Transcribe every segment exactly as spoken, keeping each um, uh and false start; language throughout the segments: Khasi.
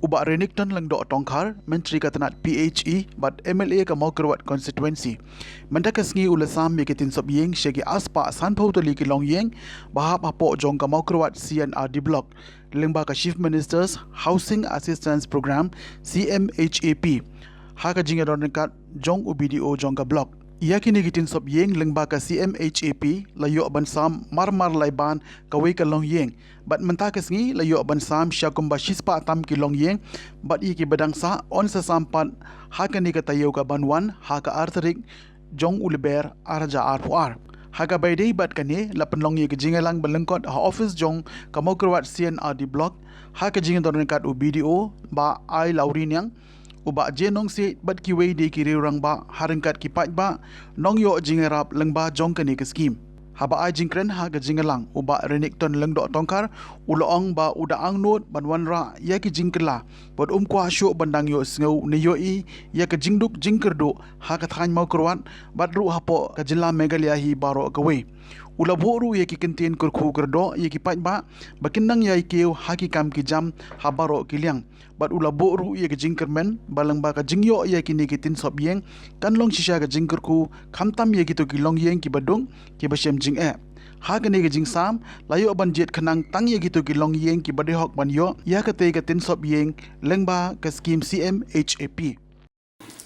Bah Renikton Lyngdoh Tongkhar, Myntri ka tnat P H E bad M L A ka Mawkyrwat Constituency, mynta ka sngi u la sam ïa ki tinsop ïing sha ki arspah sanphew tylli ki longïing ba hap hapoh jong ka Mawkyrwat C and R D Block lyngba ka Chief Minister's Housing Assistance Programme, C M H A P, ha ka jingïadon ryngkat jong u B D O jong ka block. Ïa kine ki tinsop ïing lyngba ka C M H A P la ïoh ban sam marmar lai ban kawei ka longïing, bad mynta ka sngi la ïoh ban sam sha kumba shispah tam ki longïing, bad ïa ki ba dang sah yn sa sam pat ha kane ka taïew ka ban wan ha ka ar tarik jong u Lber ar hajar arphew ar. Ha kaba ïadei bad kane, la pynlong ïa ka jingïalang ba lyngkot ha office jong ka Mawkyrwat C and R D Block, ha ka jingïadon ryngkat u B D O, Bah Ailaurieniang, u Bah J Nongsiej bad kiwei de ki riew rangbah ha ryngkat ki paidbah nongïoh jingïarap lyngba jong kane ka skhim. Haba ai jingkren ha ka jingïalang, u Bah Renikton Lyngdoh Tongkhar u la ong ba u da angnud ban wanrah ïa ki jingkylla bad um kwah shuh ban dang ïohsngew ne ïohi ïa ka jingduk jingkyrduh ha ka thaiñ Mawkyrwat bad ruh hapoh ka jylla Meghalaya hi baroh kawei. U la buh ruh ïa ki kyntien kyrkhu kyrdoh ïa ki paidbah ba kin nang ïai kiew ha ki kam ki jam ha baroh ki liang. Bad u la buh ruh ïa ka jingkyrmen ba lyngba ka jingïoh ïa kine ki tinsop ïing kan long shisha ka jingkyrkhu khamtam ïa kito ki longïing kiba duk kiba shem jingeh. Ha kane ka jingsam, la ïoh ban jied khnang tang ïa kito ki longïing kiba dei hok ban ïoh ïa katei ka tinsop ïing lyngba ka skhim C M H A P.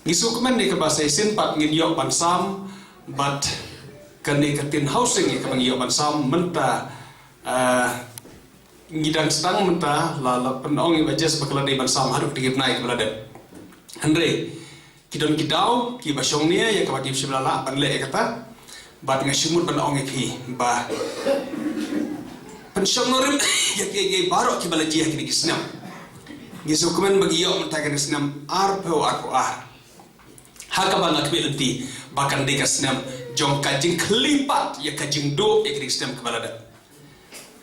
Ngi sngewkmen ïa kaba sa shisien pat ngin ïoh ban sam bad kane ka tin housing ïa kaba ngi ïoh ban sam mynta, ah, ngi dang sdang mynta, la, la pynong ïa ba jes ba ka la dei ban sam haduh ka dei bnai kaba la dep. Hynrei ki don ki daw kiba shong nia ïa kaba kim shym la lah ban leh ïa kata. Bad nga sngewmut ban ong ïa phi ba pynshong nongrim ïa ki, ïa ki baroh kiba la jia kine ki snem. Ngi sngewkmen ba ngi ïoh mynta kane snem arphew arphew ar. Ha kaba nga khmih lynti ba kan dei ka snem jong ka jingkhlieh pat ïa ka jingduh ïa kine ki snem kaba la dep.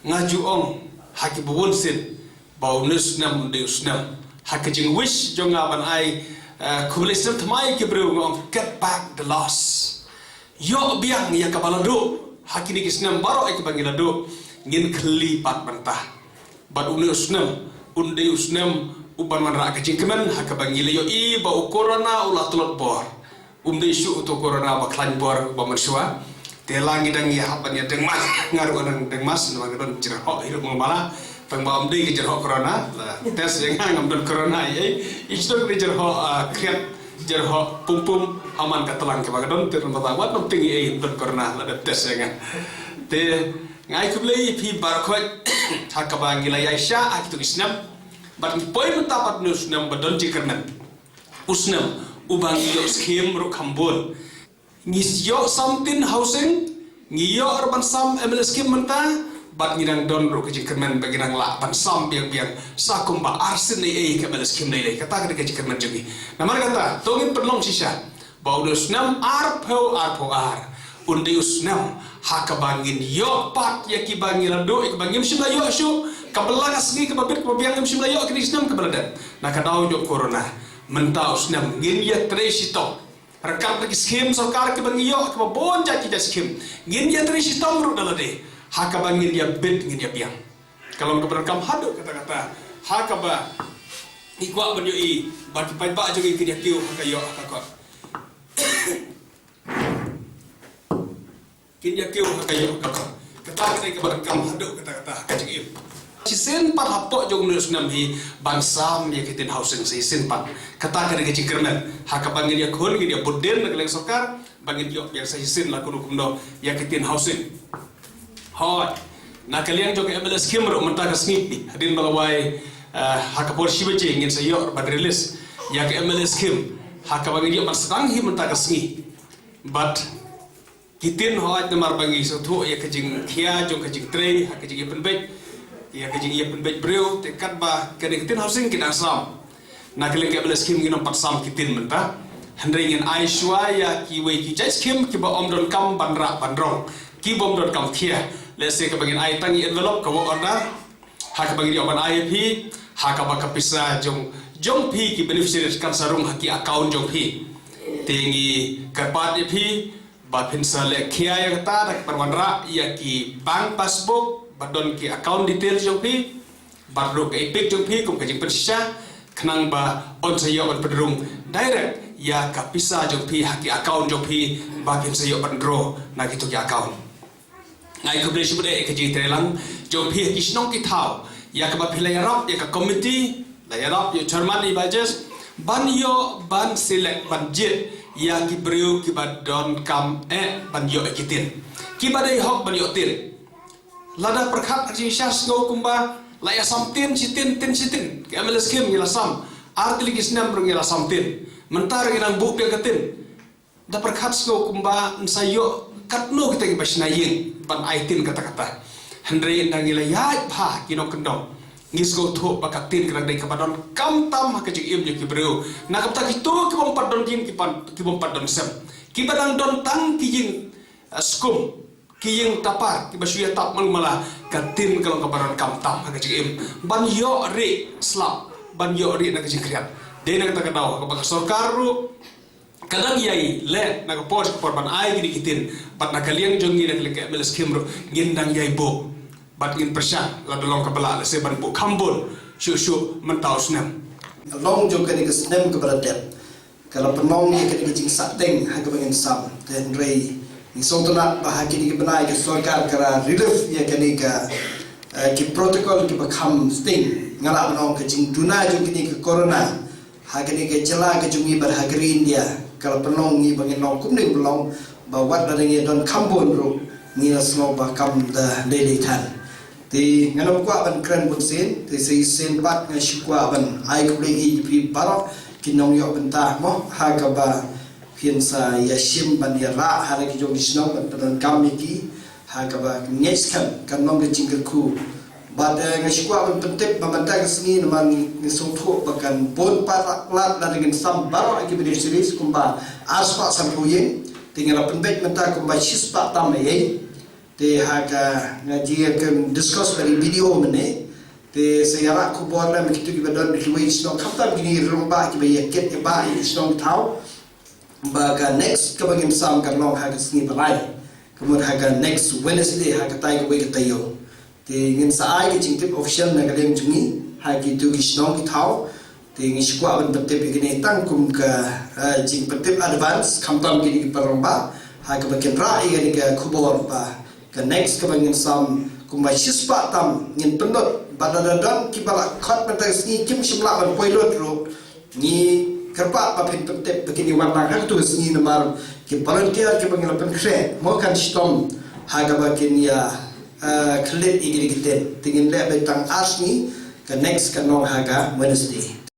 Nga ju ong ha ki bun sien ba une u snem un dei u snem. Ha ka jingwish jong nga ban ai, eh, khublei snem thymmai ki briew nga ong get back the loss. Ïoh biang ïa kaba la duh ha kine ki snem baroh ïa kaba ngi la duh. Ngin khlieh pat mynta. Bad une u snem un dei u snem uban wanrah ka jingkmen ha kaba ngi la ïohi ba u corona u la tlot bor. Um dei shuh uto u corona ba khlaiñ bor ba mynshuwa. Te la ngi dang ïa hap ban ïa deng mask, nga ruh nang deng mask namar nga don jyrhoh hirup mala. Tang ba um dei ka jyrhoh corona, la test ïa nga ngam don corona ei ei. Ïa sdang ka jyrhoh, ah, khriat, jyrhoh pum pum, ha man ka tlang kaba ka don, te nang ba wat nang ting ei ei don corona la dep test ïa nga. Te nga ai khublei ïa phi baroh khoit ha kaba ngi la ïaishah ha kito ki snem. Bad ngi poi mynta pat une u snem ba don jingkyrmen. U snem uba ngi ïoh skhim ruh kham bun. Ngi ïoh sam tin housing, ngi ïoh ruh ban sam M L A skhim mynta, bad ngi dang don ruh ka jingkyrmen ba ngi dang lah ban sam biang biang sa kumba arsien ei ei ka M L A skhim lei lei. Kata ka dei ka jingkyrmen jong ngi. Namar kata to ngin pynlong shisha ba une u snem arphew arphew ar un dei u snem ha kaba ngin ïoh pat ïa kiba ngi la duh, ïa kiba ngim shym la ïoh shuh, kaba la ka sngi kaba bit kaba biang ngim shym la ïoh kine ki snem kaba la dep na ka daw jong corona. Mynta u snem ngin ïatrei shitom ryngkat bad ki skhim sorkar kiba ngi ïoh, kiba bun jait ki jait skhim. Ngin ïatrei shitom ruh da lade ha kaba ngin ïabit ngin ïabiang. Ka long kaba donkam haduh katta katta ha kaba ngi kwah ban ïohi ba ki paidbah jong ngi kin ïakiew ha ka ïoh ha ka kot. Kin ïakiew ha ka ïoh ha ka kot. Kata ka dei kaba donkam haduh katta katta ha ka jingim. Shisien pat hapoh jong une u snem hi ban sam ïa ki tin housing shisien pat. Kata ka dei ka jingkyrmen ha kaba ngin ïakhun, ngin ïabud dien na ka liang sorkar ba ngin ïoh biang shisien la kumno kumno ïa ki tin housing. Hooid, na ka liang jong ka M L A skhim ruh mynta ka sngi hadien ba la wai, eh, ha ka por shi baje ngin sa ïoh ban release ïa ka M L A skhim ha kaba ngin ïoh ban sdang hi mynta ka sngi. Bad ki tin, hooid, namar ba ngi sngewthuh ïa ka jingkhia jong ka jingtrei ha ka jingïapynbeit, ïa ka jingïapynbeit briew, te katba kane ka tin housing ki dang sam na ka liang ka M L A skhim, ngin ym pat sam ki tin mynta. Hynrei ngin ai shuwa ïa kiwei ki jait skhim kiba ym donkam ban rah ban rong, kiba ym donkam khia. Let's say kaba ngin ai tang ïa envelope ka work order ha kaba ngin ïoh ban ai ïa phi, ha kaba ka pisa jong, jong phi ki beneficiaries kan sa rung ha ki account jong phi. Te ngi kyrpad ïa phi ba phin sa leh khia ïa kata da kaba wanrah ïa ki bank passbook ba don ki account details jong phi bad ruh ka EPIC jong phi kum ka jingpynshisha. khnang ba yn sa ïoh ban pynrung direct ïa ka pisa jong phi ha ki account jong phi, ba phin sa ïoh ban draw na kito ki account. Nga ai khublei shibun ïa ka jingtreilang jong phi ha ki shnong ki thaw, ïa kaba phi la ïarap ïa ka committee, la ïarap ïa u chairman, ïa i Bah Jes, ban ïoh ban select, ban jied ïa ki briew kiba donkam eh ban ïoh ïa ki tin, kiba dei hok ban ïoh tin. Lada pyrkhat ha ka jingsngew kumba la ïa sam tin shi tin, tin shi tin, ka M L A scheme ngi la sam, ar tylli ki snem ruh ngi la sam tin. Mynta ruh ngi nang buh biang ka tin. Da pyrkhat sngew kumba yn sa ïoh katno kita kiba shna ïing ban ai tin katta katta. Hynrei ynda ngi la ïaid bha ki nongkyndong, ngi sngewthuh ba ka tin ka dang dei kaba donkam tam ha ka jingim jong ki briew. Na ka bynta kito ki bym pat don ïing, ki pan, ki bym pat don sem, kiba dang don tang ki ïing, eh, skum, ki ïing tapar kiba shu ïatap malu mala, ka tin ka long kaba donkam tam ha ka jingim. Ban ïoh rieh slap, ban ïoh rieh na ka jingkhriat. Dei na kata ka daw kaba ka sorkar ruh ka dang ïai leh na ka por sha ka por ban ai kine ki tin, bad na ka liang jong ngi, na ka liang ka M L A scheme ruh ngin dang ïai buh. Bad ngin pyrshang lada long kaba lah, lehse ban buh kham bun shuh shuh mynta u snem. Ka long jong kane ka snem kaba la dep, ka la pynlong ïa kane ka jingsahteng ha kaba ngin sam. Te hynrei ngi sngewtynnat ba ha kine ki bnai ka sorkar ka la relieve ïa kane ka, eh, ki protocol kiba kham sting. Nga lah ban ong ka jingduna jong kine ka corona ha kane ka jylla ka jong ngi bad ha ka ri India, ka la pynlong ngi ba ngin long kumne, ba long ba wat lada ngi don kham bun ruh ngi la sngew ba kam da dei dei than. Te ngan ym kwah ban kren bun sien, te sa shisien pat nga shu kwah ban ai khublei ïa phi baroh ki nongïoh bynta mo, ha kaba phin sa ïa shim ban ïa rah ha la ki jong ki shnong ban pyndonkam ïa ki ha kaba ngeit skhem kan long ka jingkyrkhu. Bad, eh, nga shu kwah ban pyntip ba mynta ka sngi namar ngi, ngi sngewthuh ba kan bun palat palat lada ngin sam baroh ki beneficiaries kumba arspah sanphew ïing. Te ngi la pynbeit mynta kumba shispah tam ïa. Te ha ka, nga ji kan discuss bad i B D O mynne. Te sa ïarah khubor lem ïa kito kiba don kiwei ki shnong, khamtam kine ki rangbah kiba ïa kit ïa bah ïa ki shnong ki thaw, ba ka next kaba ngin sam kan long ha ka sngi ba lai, ka mut ha ka next Wednesday, ha katai kawei ka taïew. Te ngin sa ai ka jingtip official na ka liang jong ngi ha kito ki shnong ki thaw. Te ngi shu kwah ban pyntip ïa kine tang kum ka, eh, jingpyntip advance, khamtam kine ki paralok ba, ha kaba kin rah ïa kane ka khubor ba ka next kaba ngin sam kumba shispah tam ngin pynlut, bad lada don kiba la khot mynta ka sngi kim shym lah ban poi lut ruh, ngi kyrpad ba phin pyntip ba kin ïa wan lang ha kato ka sngi namar ki volunteer kiba ngi la pynkhreh mo kan shitom ha kaba kin ïa, eh, khleh ïa kine ki tin. Te ngin leh beit tang ar sngi, ka next kan long ha ka Wednesday.